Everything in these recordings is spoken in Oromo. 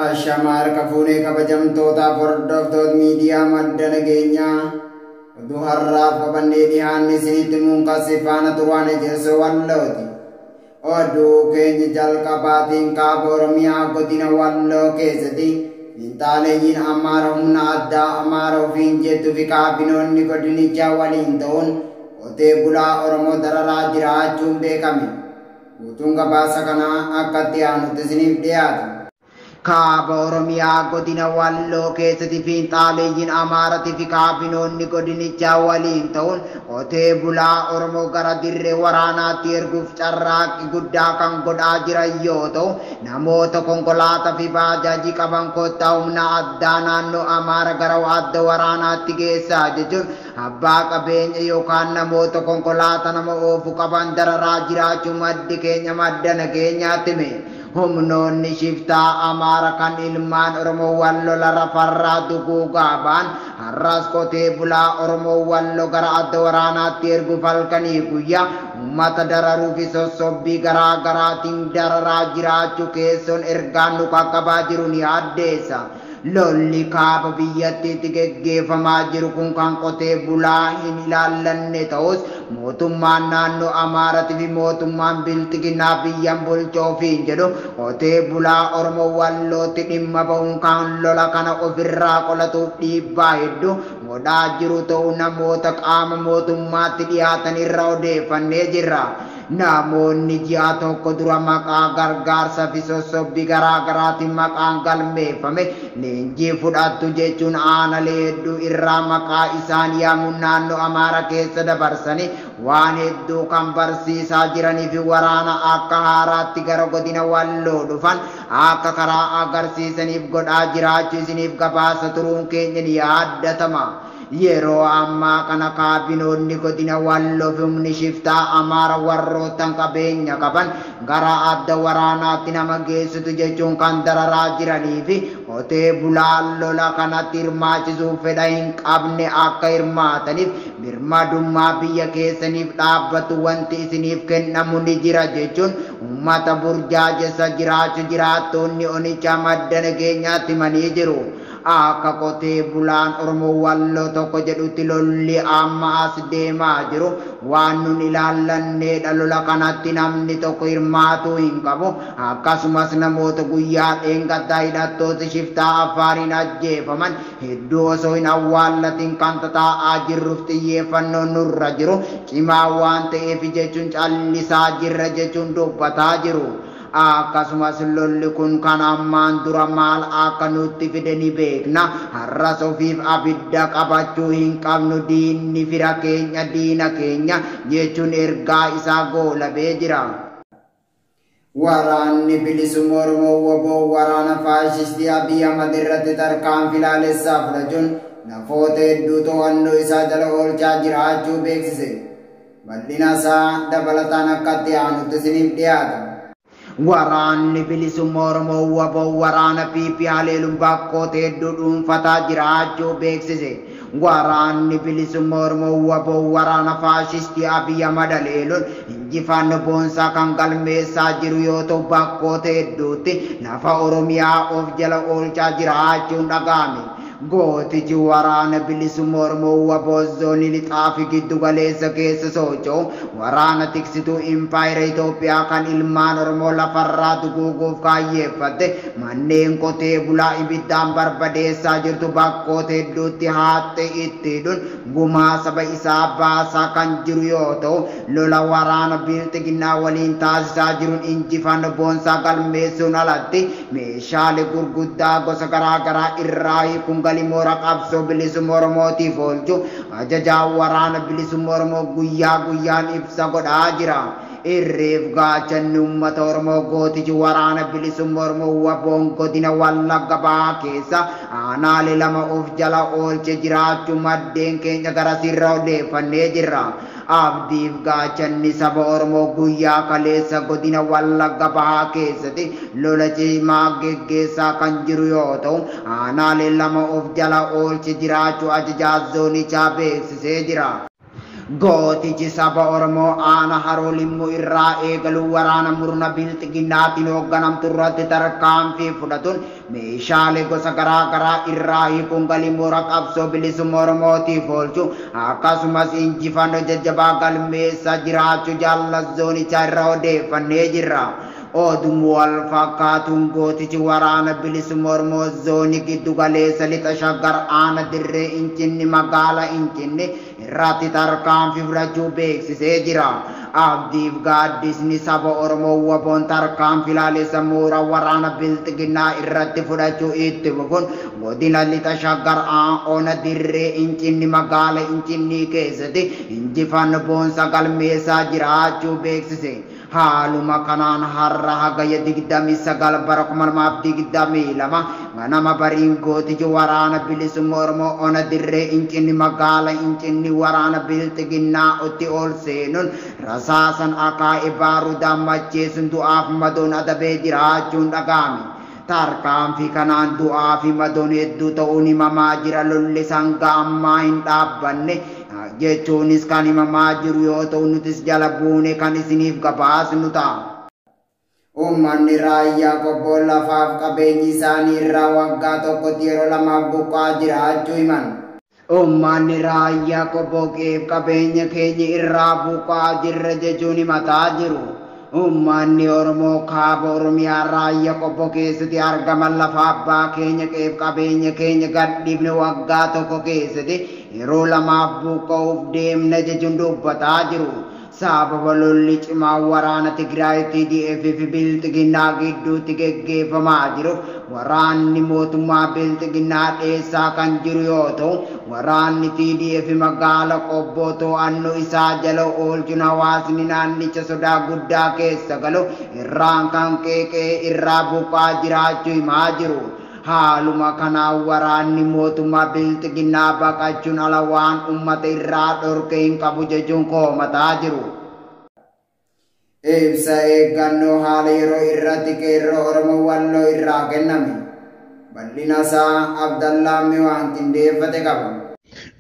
Ashamaa harka fuunee kabajamtootaaf hordoftoota miidiyaa madda nageenyaa oduu har'aaf qabannee dhiyaanne isinitti muunqassi faana turaan ejersoo Wallooti. Oduu keenya jalqabaatiin kaaba Oromiyaa godina Walloo keessatti finxaaleeyyiin Amaara humna addaa Amaara ofiin jettuu fi kaabinoonni godinichaa waliin ta'uun qotee bulaa Oromoo dararaa jiraachuun beekame. Guutuun gabaasa kanaa akka itti aanutti isiniif dhiyaata. Kaaba Oromiyaa godina Walloo keessatti fiinxaaleeyyiin Amaaratii fi kaabinoonni godinichaa waliin ta'uun qotee bulaa Oromoo gara dirree waraanaatti erguuf carraaqqii guddaa kan godhaa jiran yoo ta'u, namoota konkolaataa fi baajaajii qaban kottaa humna addaa naannoo Amaara gara adda waraanaatti geessaa jechuun abbaa qabeenya yookaan namoota konkolaataa nama oofu qaban dararaa jiraachuu maddi keenya madda nageenyaatti hime. Humnoonni shiftaa Amaara kan ilmaan Oromoo Walloo lafarraa duguugaa ba'an har'as qotee bulaa Oromoo Walloo gara adda waraanaatti erguuf halkanii guyyaa uummata dararuu fi sossobbii garaa garaatiin dararaa jiraachuu keessoon ergaan nu qaqqabaa jiru ni addeessa. Lolli kaaba biyyattiitti geggeeffamaa jiru kun kan qotee bulaa hin ilaallanne ta'us, mootummaan naannoo Amaaratii fi mootummaan Bilxiginnaa biyyan bulchoofiin jedhu qotee bulaa Oromoo Wallootti dhimma ba'uun kan lola kana ofirraa qolatuuf dhiibbaa hedduu godhaa jiru ta'uu namoota qaama mootummaatti dhiyaatan irra odeeffannee jirra. Namoonni ji'a tokko dura maqaa gargaarsa fi sossobbii garaa garaatiin maqaan galmeeffame leenjii fudhattu jechuun aanalee hedduu irraa maqaa isaan yaamuun naannoo Amaara keessa dabarsanii waan hedduu kan barsiisaa jiranii fi waraana akka haaraatti gara godina Walloo dhufan akka karaa agarsiisaniif godhaa jiraachuu isiniif gabaasa turuun keenya ni yaaddatama. Yeroo ammaa kana kaabinoonni godina Walloo fi humni shiftaa Amaara warroottan qabeenya qaban gara adda waraanaatti nama geessitu jechuun kan dararaa jiranii fi qotee bulaa lola kanatti hirmaachisuuf fedha hin qabne akka hirmaataniif birmadummaa biyya keessaniif dhaabbatu wanti isiniif kennamu ni jira jechuun uummata burjaajessa jiraachuu jiraattoonni onichaa madda nageenyaatti himanii jiru. Akka qotee bulaan Oromoo Walloo tokko jedhutti lolli amma as deemaa jiru waan nun ilaallanneedha. Lola kanatti namni tokko hirmaatuu hin qabu. Akkasumas namoota guyyaa dheengaddaa hidhattoota shiftaa Afaariin ajjeefaman hedduu osoo hin awwaallatin kan tataa'aa jirruuf xiyyeeffannoon nurra jiru cimaa waan ta'eef jechuun callisaa jirra jechuun dubbataa jiru. Akkasumas lolli kun kan ammaan dura maal akka nutti fide ni beekna. Har'as ofiif abidda qabachuu hin qabnu, diinni fira keenya diina keenya jechuun ergaa isaa goolabee jira. Waraanni bilisummaa Oromoo WBO waraana faashistii Abiy Ahmad irratti tarkaanfii laalessaa fudhachuun namoota hedduu to'annoo isaa jala oolchaa jiraachuu beeksise. Bal'ina isaa dabalataan akka itti aanutti isiniif dhiyaata. Waraanni bilisummaa Oromoo WBO waraana PP haleeluun bakkoota hedduu dhuunfataa jiraachuu beeksise. Waraanni bilisummaa Oromoo WBO waraana faashistii Abiy Ahmad haleeluun injifannoo boonsaa kan galmeessaa jiru yoo ta'u, bakkoota hedduutti lafa Oromiyaa of jala oolchaa jiraachuun dhaga'ame. Gootichi waraana bilisummaa Oromoo WBO zoonii lixaa fi giddu galeessa keessa socho'u waraana tiksituu impaayera Itoophiyaa kan ilmaan Oromoo lafarraa duguuguuf kaayyeeffatte manneen qotee bulaa ibiddaan barbadeessaa jirtu bakkoota hedduutti haaxxe itti hidhuun gumaa saba isaa baasaa kan jiru yoo ta'u, lola waraana Bilxiginnaa waliin taasisaa jiruun injifannoo boonsaa galmeessuun alatti meeshaalee gurguddaa gosa garaa garaa irraa hiikuun galii moora qabsoo bilisummaa Oromootiif oolchu ajajaa waraana bilisummaa Oromoo guyyaa guyyaan ibsa godhaa jira. Irreef gaachanni uummata Oromoo gootichi waraana bilisummaa Oromoo WBOn godina Wallagga Bahaa keessa aanaalee lama of jala oolche jiraachuu maddeen keenya gara sirra odeeffannee jirra. Abdiif gaachanni saba Oromoo guyyaa kaleessa godina Wallagga Bahaa keessatti lola cimaa geggeessaa kan jiru yoo ta'u, aanaalee lama of jala oolche jiraachuu ajajaa zoonichaa beeksisee jira. Gootichi saba Oromoo aana Haroo Limmuu irraa eegalu waraana murna bilxiginnaatiin hoogganamtu irratti tarkaanfii fudhatuun meeshaalee gosa garaa garaa irraa hiikuun galii moora qabsoo bilisummaa Oromootiif oolchu akkasumas injifannoo jajjabaa galmeessaa jiraachuu jaalala zoonichaa irraa odeeffannee jirra. Oduu wal fakkaatuun gootichi waraana bilisummaa Oromoo zoonii giddu galeessa lixa Shaggar aana Dirree Incinni magaalaa Incinni irratti tarkaanfii fudhachuu beeksisee jira. Abdiif gaaddisni saba Oromoo waboon tarkaanfii laalessa moora waraana bilxiginnaa irratti fudhachuu itti fufuun godina lixa Shaggar ona Dirree Incinni magaalaa Incinnii keessatti injifannoo boonsaa galmeessaa jiraachuu beeksise. Haaluma kanaan har'a hagaya 29 bara 2022 ganama bariin gootichi waraana bilisummaa Oromoo ona Dirree Incinni magaalaa Incinni waraana bilxiginnaa itti ol seenuun rasaasan akaa'ee baaruudhaan macheessuun du'aaf madoon adabee jiraachuun dhaga'ame. Tarkaanfii kanaan du'aa fi madoon hedduu ta'uun himamaa jira. Lolli sangaa ammaa hin dhaabbanne jechuunis kan himamaa jiru yoo ta'u nutis jala buune kan isiniif gabaasnu ta'a. Uummanni raayyaa Qobboo lafaaf qabeenyi isaanii irraa waggaa tokkotti yeroo lamaaf buqqaa jiraachuu himan. Uummanni raayyaa Qobboo qeef qabeenya keenya irraa buqqaa jirra jechuun himataa jiru. Uummanni Oromoo kaaba Oromiyaa raayyaa Qobboo keessatti argaman lafa abbaa keenya qeef qabeenya keenya gadhiifne waggaa tokko keessatti yeroo lamaaf buqqa'uuf deemna jechuun dubbataa jiru. Sababa lolli cimaa waraana Tigraay TDF fi Bilxiginnaa gidduutti geggeeffamaa jiruuf waraanni mootummaa Bilxiginnaa dheessaa kan jiru yoo ta'u waraanni TDF magaala Qobboo to'annoo isaa jala oolchuun hawaasni naannicha sodaa guddaa keessa galu irraan kan qeeqee irraa buqqaa jiraachuu himaa jiru. Haaluma kanaan waraanni mootummaa Bilxiginnaa baqachuun ala waan uummata irraa dhorke hin qabu jechuun komataa jiru. Ibsa eeggannoo haala yeroo irratti qeerroo Oromoo Walloo irraa kenname. Bal'ina isaa Abdallaa Miwaan qindeeffate qaba.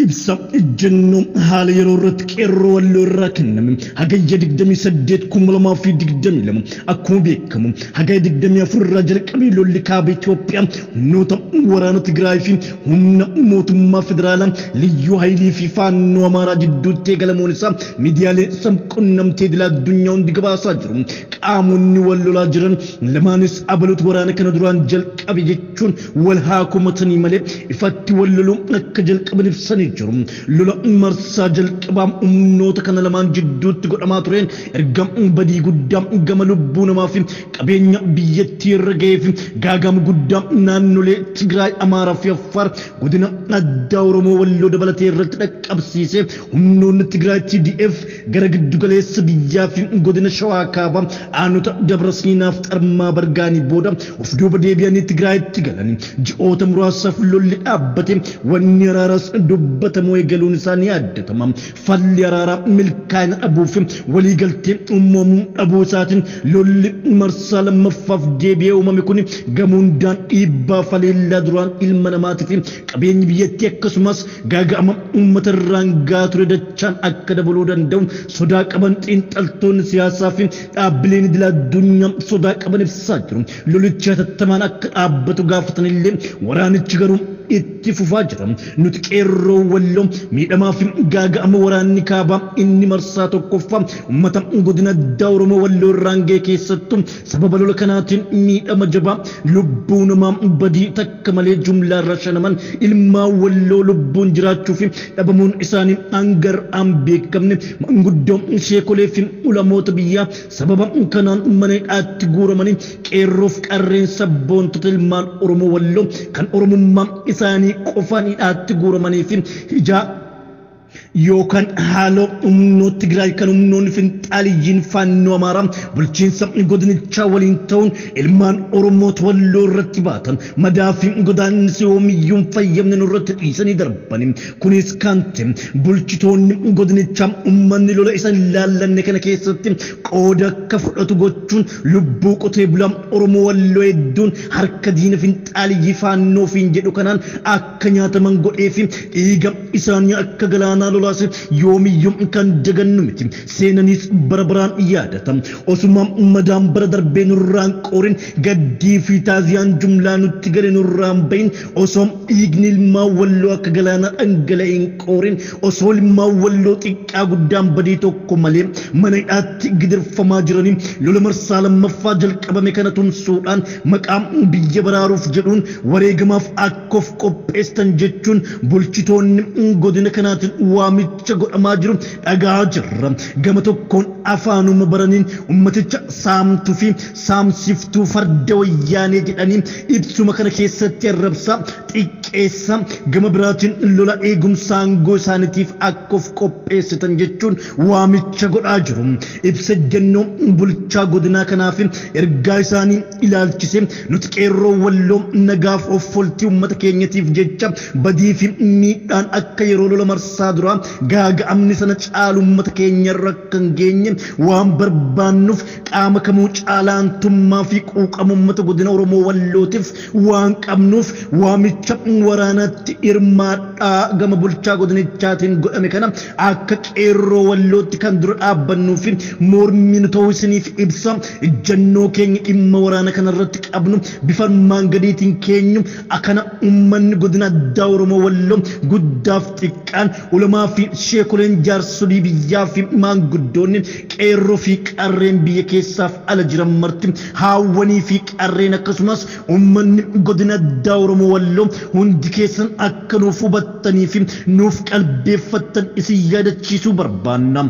Ibsa ejjennoo haala yeroo irratti qeerroo Walloo irraa kenname hagayya 28 2022 akkuma beekamu hagayya 24 irraa jalqabee lolli kaaba Itoophiyaa humnoota waraana Tigraay fi humna mootummaa federaalaa liyyuu haayilii fi faannoo Amaaraa jidduutti eegalamuun isaa miidiyaalee sabquunnamtii idil addunyaa hundi gabaasaa jiru. Qaamonni wal lolaa jiran lamaanis abaluutu waraana kana duraan jalqabe jechuun wal haa komatanii malee ifatti wal loluu akka jalqaban ibsanii jiru. Lola marsaa jalqabaa humnoota kana lamaan jidduutti godhamaa tureen erga badii guddaa gama lubbuu namaa fi qabeenya biyyattii irra ga'ee fi gaagama guddaa naannolee Tigraay, Amaaraa fi Affaar godina addaa Oromoo Walloo dabalatee irratti dhaqqabsiisee humnoonni Tigraay TDF gara giddugaleessa biyyaa fi godina Shawaa Kaabaa aanota Dabra Siinaaf Xarmaa Bargaanii booda of duuba deebi'anii Tigraayitti galan. Ji'oota muraasaaf lolli dhaabbate wanni araaras dubbatamuu eegaluun isaa ni yaaddatama. Falli araaraa milkaa'ina dhabuu fi waliigaltee uumamuu dhabuu isaatiin lolli marsaa lammaffaaf deebi'ee uumame kun gamuundaan dhiibbaa faleellaa duraan ilma namaatii fi qabeenyi biyyattii akkasumas gaaga'ama uummata irraan gahaa ture dachaan akka dabaluu danda'u sodaa qaban xiinxaltoonni siyaasaa fi dhaabbileen idil addunyaa sodaa qaban ibsaa jiru. Lolichi hatattamaan akka dhaabbatu gaafatanillee waraanichi garuu itti fufaa jira. Nuti qeerroo Walloo miidhamaa fi gaaga'ama waraanni kaabaa inni marsaa tokkoffaa uummata godina addaa Oromoo Walloo irraan ga'e keessattuu sababa lola kanaatiin miidhama jabaa lubbuu namaa badii takka malee jumlaa irra shanaman ilmaan Walloo lubbuun jiraachuu fi dhabamuun isaanii hangar'aan beekamne manguddoo sheekolee fi ulamoota biyyaa sababa kanaan mana hidhaatti guuramanii qeerroof qarreen sabboontota ilmaan Oromoo Walloo kan Oromummaa isaanii qofaan hidhaatti guuramanii fi ijaa yookaan haaloo humnoota Tigraay kan humnoonni finxaaliyyiin faannoo Amaaraa bulchiinsa godinichaa waliin ta'uun ilmaan Oromoota Walloo irratti baatan madaa fi godaannisi yoomiyyuu fayyamne nurratti dhiisanii darbani. Kunis kan ta'e bulchitoonni godinichaa uummanni lola isa hin laallanne kana keessatti qooda akka fudhatu gochuun lubbuu qotee bulaa Oromoo Walloo hedduun harka diina finxaaliyyii faannoo fiin jedhu kanaan akka nyaataman godhee fi dhiiga isaanii akka galaanaa lolaas yoomiyyuu kan dagannu miti. Seenaniis bara baraan yaadata. Osuma madaan bara darbee nurraan qorin, gaddii fi taaziyaan jumlaa nutti gale nurraan bahin, osoo dhiigni ilmaan Walloo akka galaanaa dhangala'ee hin qorin, osoo ilmaan Walloo xiqqaa guddaan badii tokko malee mana hidhaatti gidirfamaa jiranii lola marsaa lammaffaa jalqabame kana tumsuudhaan maqaa biyya baraaruuf jedhuun wareegamaaf akka of qopheessan jechuun bulchitoonni godina kanaatiin waamicha godhamaa jiru dhagaa jirra. Gama tokkoon afaanuma baraniin ummaticha saamtuu fi saamsiftuu farda wayyaanee jedhanii ibsuma kana keessatti arrabsaa xiqqeessa, gama biraatiin lola eegumsa aangoo isaaniitiif akka of qopheessitan jechuun waamicha godhaa jiru. Ibsa ejjennoo bulchaa godinaa kanaaf ergaa isaanii ilaalchise nuti qeerroo Walloo nagaaf of foltii uummata keenyatiif jecha badii fi miidhaan akka yeroo lola marsaa duraa gaaga'amni sana caalu uummata keenyarra akka hin geenye waan barbaannuuf qaama kamuu caalaantummaa fi quuqama uummata godina Oromoo Wallootiif waan qabnuuf waamicha waraanatti hirmaadhaa gama bulchaa godinichaatiin godhame kana akka qeerroo Wallootti kan dura dhaabbannuu fi mormii nu ta'uu isiniif ibsa. Ejjennoo keenya dhimma waraana kanarratti qabnu bifa armaan gadiitiin keenyu akkana uummanni godina addaa Oromoo Walloo guddaaf xiqqaan, ulamaa fi sheekoleen, jaarsolii biyyaa fi maanguddoonni, qeerroo fi qarreen biyya keessaaf ala jiran marti, haawwanii fi qarreen, akkasumas uummanni godina addaa Oromoo Walloo hundi keessan akka nuuf hubattanii fi nuuf qalbeeffattan isin yaadachiisuu barbaanna.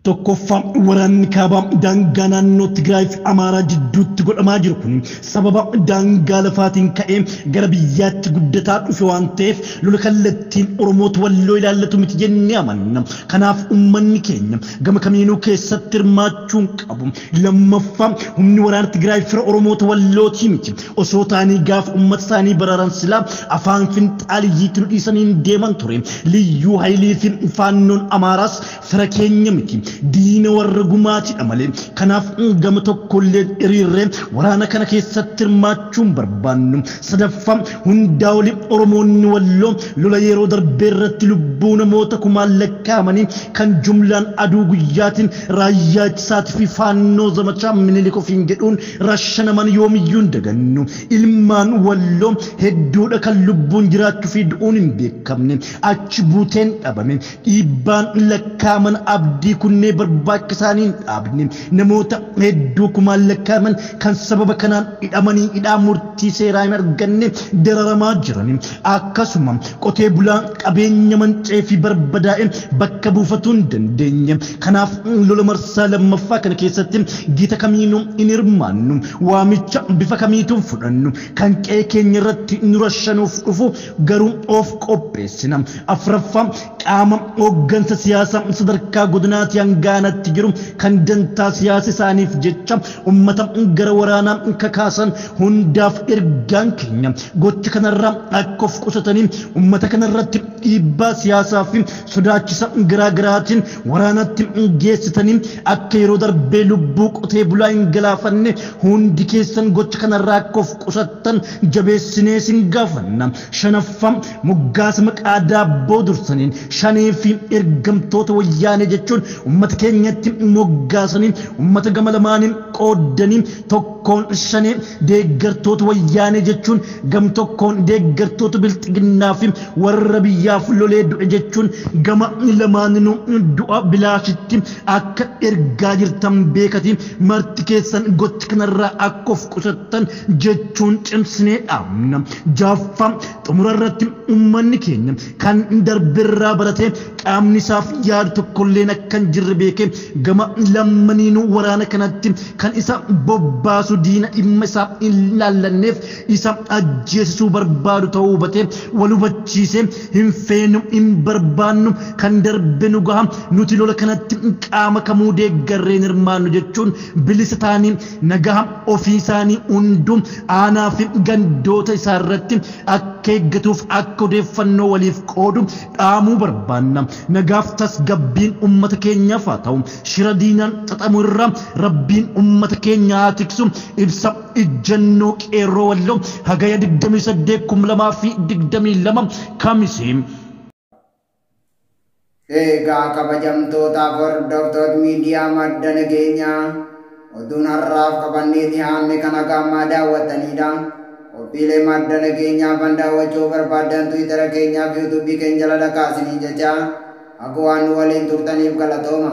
Tokkoffaa, waraanni kaabaa daangaa naannoo Tigraay fi Amaaraa jidduutti godhamaa jiru kun sababa daangaa lafaatiin ka'ee gara biyyaatti guddataa dhufe waan ta'eef lola kallattiin Oromoota Walloo ilaallatu miti jennee amanna. Kanaaf uummanni keenya gama kamiinuu keessatti hirmaachuu hin qabu. Lammaffaa, humni waraana Tigraay fira Oromoota Wallootii miti. Osoo ta'anii gaafa uummata isaanii baraaran silaa afaan finxaaliyyiitti nu dhiisanii hin deeman ture. Liyyuu Haayilii fi Faannoon Amaaraas fira keenya miti. Diina warra gumaatidha malee. Kanaaf gama tokkollee hiriirree waraana kana keessatti hirmaachuu hin barbaannu. Sadaffaa, hundaa olii Oromoonni Walloo lola yeroo darbee irratti lubbuu namoota kumaan lakkaa'amanii kan jumlaan aduu guyyaatiin raayyaa ittisaatii fi faannoo zamachaa Minilik ofiin jedhuun rashanaman yoomiyyuu hin dagannu. Ilmaan Walloo hedduudha kan lubbuun jiraachuu fi du'uun hin beekamne achi buuteen dhabame, dhiibbaan lakkaa'aman abdii kunnee barbaacha isaanii hin dhaabne, namoota hedduu kumaan lakkaa'aman kan sababa kanaan hidhamanii hidhaa murtii seeraa hin arganne dararamaa jiran, akkasuma qotee bulaan qabeenya mancee fi barbadaa'e bakka buufatuu hin dandeenye. Kanaaf lola marsaa lammaffaa kana keessatti gita kamiinuu hin hirmaannu, waamicha bifa kamiituun fudhannu, kan qe'ee keenya irratti nu rashanuuf dhufu garuu of qopheessina. Afraffaa, qaama hooggansa siyaasaa sadarkaa godinaatti hangaanatti jiru kan dantaa siyaasa isaaniif jecha ummata gara waraanaa kakaasan hundaaf ergaan keenya gocha kanarraa akka of qusatanii ummata kanarratti dhiibbaa siyaasaa fi sodaachisa garaa garaatiin waraanatti geessitanii akka yeroo darbee lubbuu qotee bulaa hin galaafanne hundi keessan gocha kanarraa akka of qusattan jabeessinee sin gaafanna. Shanaffaa, moggaasa maqaa daabboo dursaniin shanee fi ergamtoota wayyaanee jechuun ummata keenyatti moggaasanii ummata gama lamaaniin qooddanii, tokkoon shanee deeggartoota wayyaanee jechuun, gam tokkoon deeggartoota bilxiginnaa fi warra biyyaaf lolee du'e jechuun gama lamaaninuu du'a bilaashitti akka ergaa jirtan beekati marti keessan gocha kanarraa akka of qusattan jechuun cimsinee dhaabna. Jaaffaa, xumura irratti uummanni keenya kan darbirraa baratee qaamni isaaf yaadu tokkolleen akka hin jirre beekee gama lammaniinuu waraana kanatti kan isa bobbaasu diina dhimma isaa hin laallanneef isa ajjeesisuu barbaadu ta'uu hubatee wal hubachiisee hin feenu, hin barbaannu, kan darbe nu gaha, nuti lola kanatti qaama kamuu deeggarreen hirmaannu jechuun bilisa ta'anii nagaha ofii isaanii hunduu aanaa fi gandoota isaa irratti akka eeggatuuf akka odeeffannoo waliif qoodu dhaamuu barbaanna. Nagaaf tasgabbiin uummata keenyaaf haa ta'u. Shira diinaan xaxamu irraa Rabbiin uummata keenya haa tiksu. Ibsa ejjennoo qeerroo Walloo, Hagaya 28 2022, Kamisee. Egaa kabajamtootaaf hordoftoota miidiyaa madda nageenyaa, oduun har'aaf qabannee dhiyaanne kan akka ammaa daawwattanidha. Qophiilee madda nageenyaa kan daawwachuu barbaaddan Tiwiitara keenyaa fi Yuutuubii keenya jala dhaqaa isiniin jecha, akka waan nu waliin turtaniif galatooma.